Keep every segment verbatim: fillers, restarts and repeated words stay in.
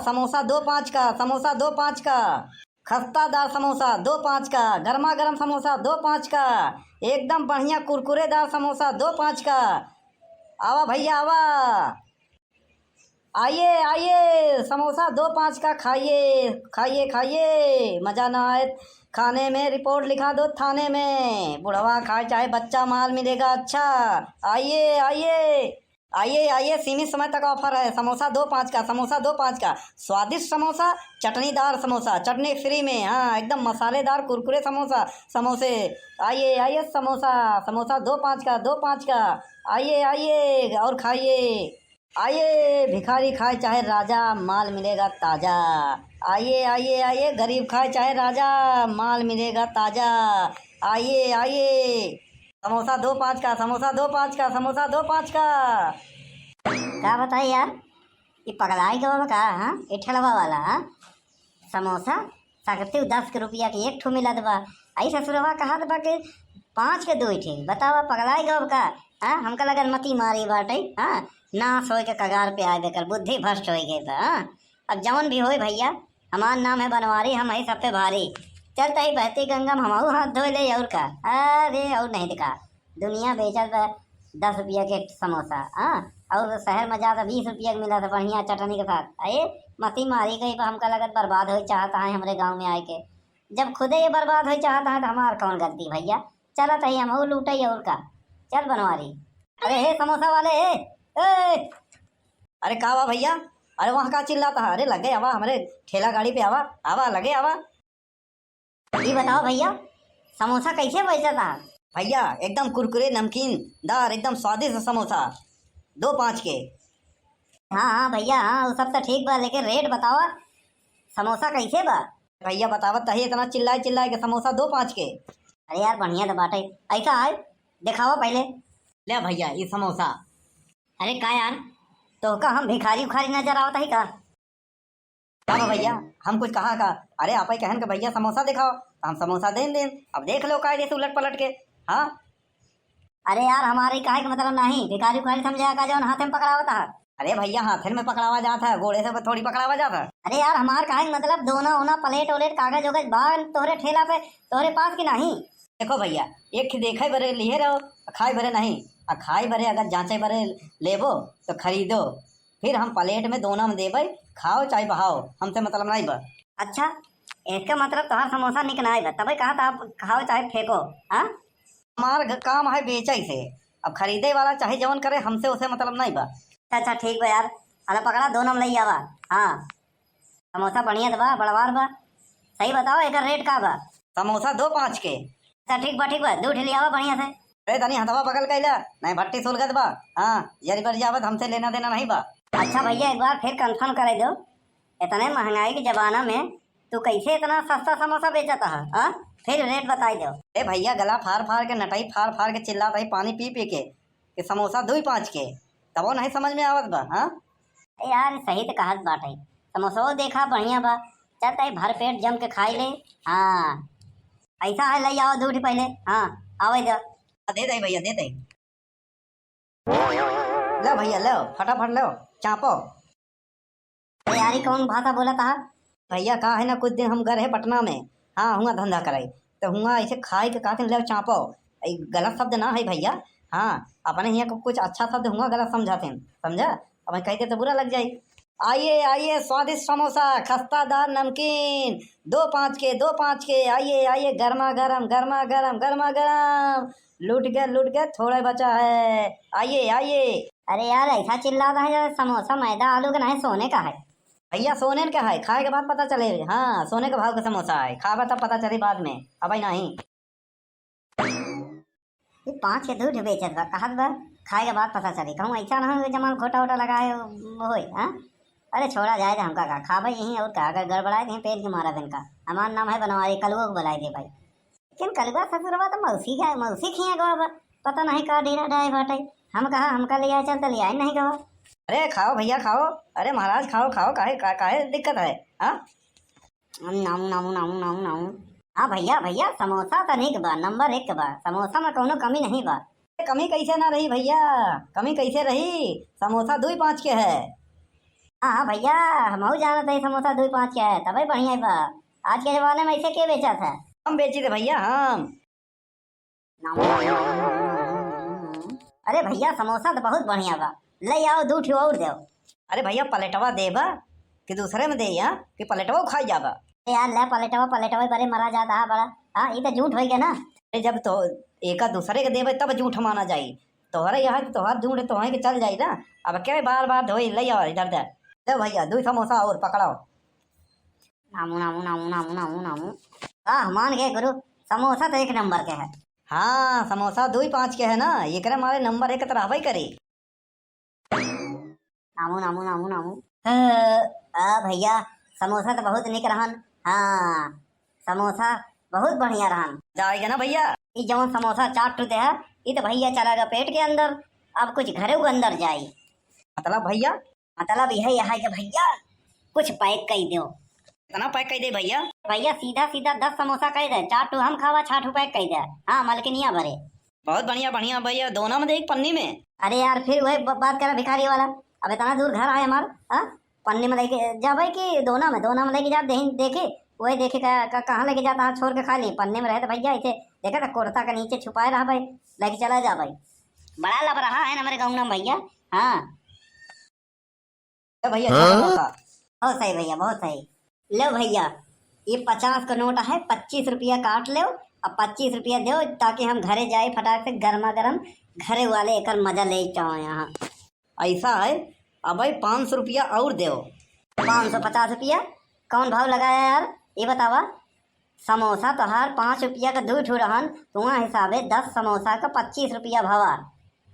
समोसा दो पाँच का, समोसा दो पाँच का। खस्तादार समोसा दो पाँच का, गर्मा गर्म समोसा दो पाँच का, एकदम बढ़िया कुरकुरेदार समोसा दो पाँच का। आवा भइया, आवा। आइए, आइए, समोसा दो पाँच का खाइए, खाइए, खाइए। मजा ना आए खाने में, रिपोर्ट लिखा दो थाने में। बुढ़वा खाए चाहे बच्चा, माल मिलेगा अच्छा। आइए, आइए, आइए, आइए, सीमित समय तक ऑफर है। समोसा दो पाँच का, समोसा दो पाँच का। स्वादिष्ट समोसा, चटनीदार समोसा, चटनी फ्री में। हाँ, एकदम मसालेदार कुरकुरे समोसा, समोसे। आइए, आइए, समोसा, समोसा दो पाँच का, दो पाँच का। आइए, आइए और खाइए। आइए भिखारी खाए चाहे राजा, माल मिलेगा ताजा। आइए, आइए, आइए, गरीब खाए चाहे राजा, माल मिलेगा ताजा। आइए, आइए, समोसा दो पाँच का, समोसा दो पाँच का, समोसा दो पाँच का। का बताई यार, ये पगलाई गवा बा का? हाँ, ये ठेलवा वाला, हाँ? समोसा सकते दस के रुपया के एक ठो मिलत बा। आई ससुरवा कहत बा कि पाँच के दो ठे। बतावा, पगलाई गवा का? हाँ, हमका लगल मती मारी बाटे। हाँ, नाश होए के कगार पे आए, बेकर बुद्धि भ्रष्ट होए गए बा। हाँ, अब जौन भी होए भइया, हमार नाम है बनवारी, हम है सब पे भारी। चलते ही बहती गंगा में हमहू हाथ धोए ले, और का? अरे, और नहीं तो का, दुनिया बेचत बा दस रुपया के समोसा, हाँ, और शहर में जाता बीस रुपया के मिला था बढ़िया चटनी के साथ। अरे, मती मारी गई बा, हमका लगत बर्बाद होए चाहत है हमरे गाँव में आए के। जब खुदे ये बर्बाद होए चाहत है तो हमार कौन गलती भइया? चलत ही हमहू लूटे और का। चल बनवारी। अरे हे समोसा वाले, ए, ए! अरे का बा भइया? अरे वहाँ का चिल्लाता है? अरे लगे आवा, हमरे ठेला गाड़ी पे आवा, आवा लगे आवा। ई बताओ भइया, समोसा कैसे बेचता है? भइया एकदम कुरकुरे नमकीन दार, एकदम स्वादिष्ट समोसा, दो पाँच के। हाँ हाँ भइया, हाँ, वो सब तो ठीक बा, लेकिन रेट बतावा, समोसा कैसे बा? भइया बतावत तही इतना चिल्लाए चिल्लाए के, समोसा दो पाँच के। अरे यार बढ़िया तो बाटे, ऐसा आए दिखावा पहले। ले भइया ई समोसा। अरे का यार, तोहका हम भिखारी उखारी नजर आवत ही का? का बा भइया, हम कुछ कहा का? अरे आप ही कहन के भइया समोसा दिखाओ, तो हम समोसा देन देन। अब देख लो कायदे से उलट पलट के। हाँ। अरे यार, हमारे काहे के मतलब नहीं, भिखारी उखारी समझे का जौन हाथे में पकड़ावत है। अरे भइया, हाथे में पकड़ावा जात है, गोड़े से थोड़ी पकड़ावा जात है। अरे यार, हमार काहे के मतलब दोना ओना प्लेट ओलेट कागज ओगज बा तोहरे ठेला पे, तोहरे पास की नहीं? देखो भइया, एक खी देखे बरे लिहे रहो, आ खाए बरे नहीं। आ खाए बरे अगर जांचे बरे लेबो तो खरीदो, फिर हम प्लेट में दोना में देबै, खाओ चाहे बहाओ, हमसे मतलब नहीं बा। अच्छा, इसका मतलब तोहार समोसा निक नाई बा, तबे कहा था आप खाओ चाहे फेंको। हाँ, हमार ग-, काम है बेचे से, अब खरीदे वाला चाहे जवन करे, हमसे उसे मतलब नहीं बा। अच्छा, अच्छा, ठीक बा यार, अला पकड़ा, दोना में ले आवा। हाँ, समोसा बढ़िया तो बा, बड़वार बा। सही बताओ, एकर रेट का बा? समोसा दो पाँच के। अच्छा, ठीक बा, ठीक बा, दू ठे ले आवा बढ़िया से। अरे, तनी हथवा पकड़ के ले, नहीं भट्टी सुलगत बा। हाँ, जरी बर जावत, हमसे लेना देना नहीं बा। अच्छा भइया, एक बार फिर confirm करे दो, इतने महंगाई के जमाना में तू कैसे इतना सस्ता समोसा बेचत है? हाँ, फिर रेट बताई दो। ए भइया, गला फार फार के, नटई फार फार के चिल्लात है पानी पी पी के, कि समोसा दुई पाँच के, तबो नहीं समझ में आवत बा। हाँ, ए यार, सही तो कहत बाटे, समोसो देखा बढ़िया बा, चल तई भर पेट जम के खाई ले। हाँ, ऐसा है, ले आओ दू ठे पहले। हाँ, आवे दो। दे दे भइया, दे दे। लो भइया, लो, फटाफट लो, चापो। अरे यार, ई कौन भाषा बोलत हा? भइया, का है ना, कुछ दिन हम गए रहे पटना में, हाँ, हुआं धंधा करे, तो हुआं ऐसे खाए के कहते, "ले चापो।" ई गलत शब्द ना है भइया, हाँ, अपने हियां को कुछ अच्छा शब्द हुआं गलत समझाते हैं, समझा? अब कह दे तो बुरा लग जाए। आइए, आइए, स्वादिष्ट समोसा, खस्तादार नमकीन, दो पाँच के, दो पाँच के, आइए, आइए, गर्मा गर्म, गर्मा गर्म, गर्मा गर्म। लूट गए, लूट गए, थोड़ा बचा है। आइए, आइए। अरे यार, ऐसा चिल्लाता है जैसे समोसा मैदा आलू का नहीं, सोने का है। भइया, सोने का है, खाए के बाद पता चले। हाँ, सोने के भाव का समोसा है, खाबा तब पता चली बाद में, अबे नहीं। ये पाँच के दू ठे बेचत बा, कहत बा खाए के बाद पता चली। कहूँ ऐसा ना हो कि जमाल खोटा वोटा लगाए होई, हाँ? अरे छोड़ा जाए दे, हमका का, खाबे यहीं और का, अगर गड़बड़ाए दे पेट के मारा इनका। हमार नाम है बनवारी, कलुओ को बुलाई दे भाई। लेकिन कलुआ ससुरवा तो मौसी का, मौसी खिया गवा बा, पता नहीं का डेरा डाए बाटे। हम कहा हमका ले आए चल, तो ले आए नहीं गवा। अरे खाओ भइया खाओ, अरे महाराज खाओ खाओ, काहे का, काहे दिक्कत है? हाँ, नाऊ नाऊ नाऊ नाऊ नाऊ। हाँ भइया भइया, समोसा तो निक बा, नंबर एक बा, समोसा में कौनो कमी नहीं बा। कमी कैसे ना रही भइया, कमी कैसे रही? समोसा दुई पाँच के है। हाँ, हाँ भइया, हमहू जानत हई समोसा दुइ पाँच के है, तबे बढ़िया बा। आज के जमाने में ऐसे के बेचत है? हम बेची थे भइया, हम। अरे भइया, समोसा तो बहुत बढ़िया बा, ले आओ, दू ठो और देओ। अरे भइया, पलेटवा देबा कि दूसरे में दे, यहाँ कि पलेटवा खाई जाबा? अरे यार, ले पलेटवा, पलेटवा बरे मरा जाता है बड़ा। हाँ, ई तो झूठ होई गया ना। अरे जब तो एक दूसरे के देबे तब झूठ माना जाई। तोहरे यहाँ के तोहार झूठ तोहे के चल जाई ना। अब क्या बार बार धोई, ले आओ इधर दे। ले भइया, दू समोसा और पकड़ाओ। नामू, नामू, नामू, नामू, नामू, नामू। आह, मान गए गुरु, समोसा तो एक नंबर के है। हाँ, समोसा दुई पाँच के है ना, एकरे मारे नंबर एक तो रहबे करी। नामू, नामू, नामू, नामू। अ, आ भइया, समोसा तो बहुत निक रहन। हाँ, समोसा बहुत बढ़िया रहन। जाएगा ना भइया? ई जौन समोसा चार ठो दे है, ई तो भइया चला गया पेट के अंदर, अब कुछ घरे के अंदर जाई। मतलब भइया? मतलब यह है कि भइया, कुछ पैक कर दो। कितना पैक कर दे भइया? भइया, सीधा सीधा दस समोसा कह दे, चार ठो हम खावा, छह ठो पैक कर दे। हाँ, मलकिनिया भरे। बहुत बढ़िया, बढ़िया भइया, दोना में दे एक पन्नी में। अरे यार, फिर वही ब-, बात करा भिखारी वाला। अब इतना दूर घर आए हमार, हाँ? पन्नी में लेके जाबे कि दोना में, दोना में लेके जाब, देही, देखे, वही देखे का, का, कहाँ लेके जाता है, छोड़ के खा ली। पन्नी में रहे तो भइया, इसे देखा था, कुर्ता के नीचे छुपाए रहबे, लेके चला जाबे। बड़ा लबरहा है ना हमारे गाँव में भइया। हाँ। ए भइया, हाँ? बहुत सही भइया, बहुत सही। लो भइया, ये पचास का नोट है, पच्चीस रुपया काट लो, अब पच्चीस रुपया दो, ताकि हम घरे जाए फटाक से, गर्मा गर्म घरे वाले एकर मजा ले चाहो यहाँ। ऐसा है, अब भाई पाँच सौ रुपया और दो। पाँच सौ पचास रुपया? कौन भाव लगाया यार, ये बतावा? समोसा तोहार पाँच रुपया का दू ठो रहन, तुआ हिसाबे दस समोसा का पच्चीस रुपया भवा,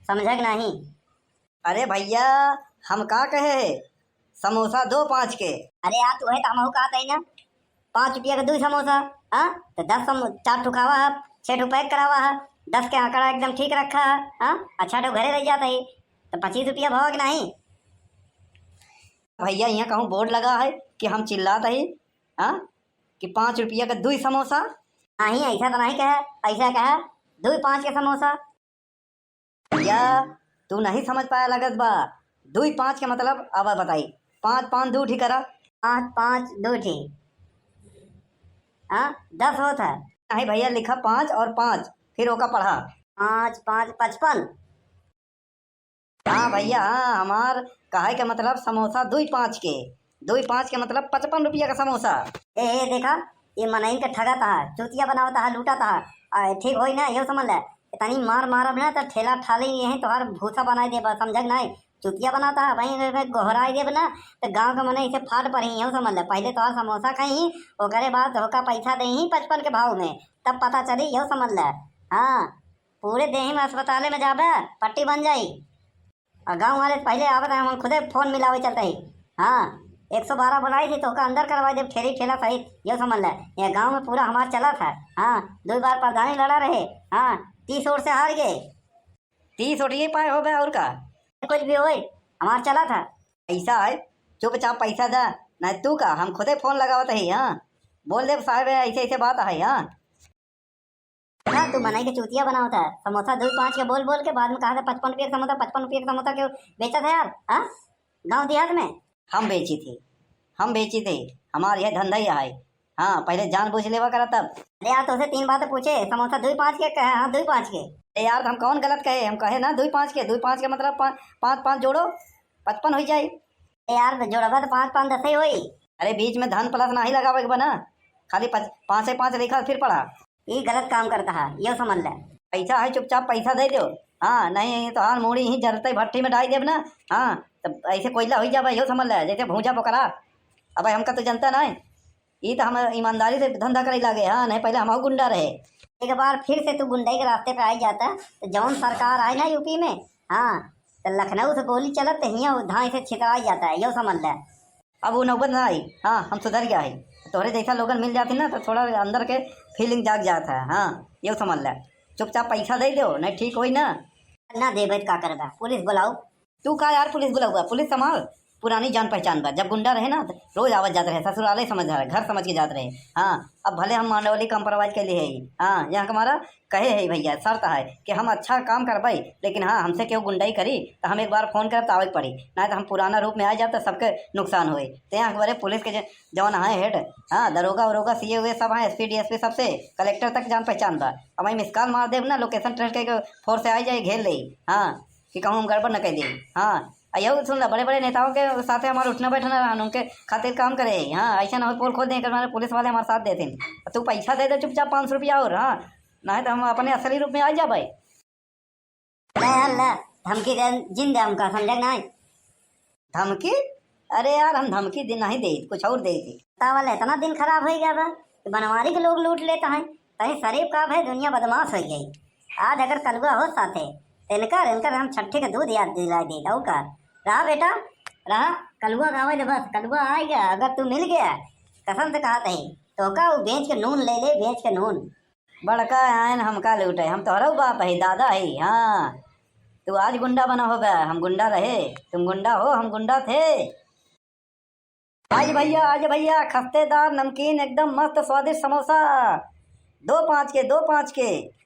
समझे कि नहीं? अरे भइया, हम का कहे है, समोसा दो पाँच के। अरे यार, तू है तो हमहू कहत है ना, पाँच रुपया के दू समोसा, हाँ? तो दस सम-, चार ठो खावा है, छह ठो पैक करावा है, दस के आंकड़ा एकदम ठीक रखा है, हाँ? अच्छा ठो घरे रह जाता है, तो पच्चीस रुपया भवा कि नहीं? भइया, यहाँ कहूँ बोर्ड लगा है कि हम चिल्लात है, हाँ, कि पाँच रुपया का दुई समोसा? नहीं, ऐसा तो नहीं कहे, ऐसा कहे दुई पाँच के समोसा। भइया, तू नहीं समझ पाया लगत बा। दुई पाँच के मतलब, अब बताई, पाँच पाँच दू ठी करा। पाँच पाँच दू ठी, हाँ, दस होत है। नहीं भइया, लिखा पाँच और पाँच, फिर ओका पढ़ा। पाँच पाँच पचपन। हाँ भइया, हाँ, हमार कहे के मतलब समोसा दुई पाँच के, दुई पाँच के मतलब पचपन रुपया का समोसा। ए, ए, देखा, ये मनइन के ठगत हा, चूतिया बनावत हा, लूटत हा। आ, ठीक होई ना, यो समझ ले। इतनी मार मारब ना, तो ठेला ठाली ये है, तोहार भूसा बनाई देबा, समझक नहीं? चूतिया बनाता है, वहीं पे गोहराई देब ना, तो गाँव के मने इसे फाट पड़ी, यो समझ ले। पहले तोहार समोसा खाई, ओकरे बाद धोखा पैसा दे ही पचपन के भाव में, तब पता चली, यो समझ ले। हाँ, पूरे देही में अस्पताले में जाबे, पट्टी बन जाई। और गाँव वाले पहले आवत है, हम खुदे फोन मिलावे चलते ही। हाँ, एक सौ बारह बुलाई थी, तो ओका अंदर करवा देब, ठेली ठेला सहित, यो समझ ले। ये गाँव में पूरा हमार चला था। हाँ, दो बार प्रधानी लड़ा रहे। हाँ, तीस वोट से हार गए। तीस वोट ये पाए हो गए, और का? कुछ भी होए, हमार चला था। ऐसा है, चुपचाप पैसा दे, नहीं तू का, हम खुदे फोन लगावत है। हाँ, बोल दे साहब, ऐसे ऐसे बात है। हाँ, हाँ, तू मनई के चूतिया बनावत है। समोसा दुई पाँच के बोल बोल के बाद में कहा था पचपन रुपये का समोसा, पचपन रुपये का समोसा क्यों बेचत है यार, हाँ? गाँव देहात में। हम बेची थी, हम बेची थी, हमार यह धंधा ही है। हाँ, पहले जान बूझ लेवा करा तब। अरे यार, तोसे तीन बात पूछे, समोसा दुई पाँच के कहे? हाँ, दुई पाँच के। अरे यार, तो हम कौन गलत कहे? हम कहे ना दुई पाँच के, दुई पाँच के मतलब पा-, पाँच पाँच जोड़ो, पचपन हो जाए। ए यार, जोड़बा तो पाँच पाँच दस ही होई। अरे, बीच में धन प्लस नाही लगावे के बा ना, खाली पच-, पाँचे पाँच लिखा, फिर पढ़ा। ई गलत काम करता है, यो समझ ले। पैसा है, चुपचाप पैसा दे दो। हाँ, नहीं तो हाल मूड़ी ही जरते भट्टी में डाल देब ना। हाँ, तब ऐसे कोयला हो जाबे, यो समझ ले, जैसे भूजा बोकरा। अब हमका तो जनता ना है, ई तो हम ईमानदारी से धंधा करे लागे। हाँ, नहीं पहले हम गुंडा रहे। एक बार फिर से तू गुंडई के रास्ते पे आई जाता, तो जौन सरकार आए ना यूपी में, हाँ, तो लखनऊ से गोली चलत, तो हियाँ धाई से छितराई जाता है, यो समझ ले। अब वो नौबत ना आई। हाँ, हम सुधर गया है। तोहरे जैसा लोगन मिल जाती ना, तो थोड़ा अंदर के फीलिंग जाग जाता है। हाँ, यो समझ ले, चुपचाप पैसा दे दो, नहीं ठीक होई ना। ना देबे तो का करबा, पुलिस बुलाओ। तू का यार पुलिस बुलाऊगा? पुलिस संभाल। पुरानी जान पहचान बा। जब गुंडा रहे ना, त रोज आवत जात रहे, ससुराले समझ रहे, घर समझ के जात रहे। हाँ, अब भले हम मांडवली compromise के लिए है, हाँ, यहाँ हमारा कहे है भैया, शर्त है कि हम अच्छा काम करबै, लेकिन हाँ, हमसे केहू गुंडाई करी, त हम एक बार फोन करब, त आवे के पड़ी, ना त हम पुराना रूप में आ जाब, त सबके नुकसान होई। ते यहाँ हमारे पुलिस के ज-, जौन है head, हाँ, दरोगा उरोगा, सीए उए सब हैं, एसपी डीएसपी, सबसे, कलेक्टर तक जान पहचान बा। अब वहीं मिस कॉल मार देब ना, location trace करके फोर्स से आ जाए, घेर ले, हाँ, कि कहूँ हम गड़बड़ न कर दे। हाँ, आ यहू सुन ला, बड़े बड़े नेताओं के साथे हमार उठना बैठना रहन, उनके खातिर काम करे। हाँ, ऐसा ना हो पोल खोल दें, हमारे पुलिस वाले हमारे साथ देते हैं। तू पैसा दे दे चुपचाप पाँच सौ रुपया और, हाँ, ना है तो हम अपने असली रूप में आ जाबे। ले यार, ले, धमकी दे, जिन दे हमका, समझे कि नहीं? धमकी? अरे यार, हम धमकी दे, नहीं दे, कुछ और दे दे। तावल इतना दिन खराब हो गया बा कि बनवारी के लोग लूट लेता है। तहीं शरीफ का भाई, दुनिया बदमाश हो गई। आज अगर कलुआ हो साथे, तो इनकर, इनकर हम छट्ठी के दूध याद दिला दे, और का? रहा बेटा, रहा, कलुआ गावे ले बस, कलुआ आ गया, अगर तू मिल गया, कसम से कहा तही, तो का वो बेच के नून ले ले, बेच के नून। बड़का आयन हमका लूटे, हम तोहरो बाप है, दादा है, हाँ। तू आज गुंडा बना होगा, हम गुंडा रहे, तुम गुंडा हो, हम गुंडा थे। आज भैया, आज भैया, खस्तेदार नमकीन, एकदम मस्त स्वादिष्ट समोसा, दो पाँच के, दो पाँच के।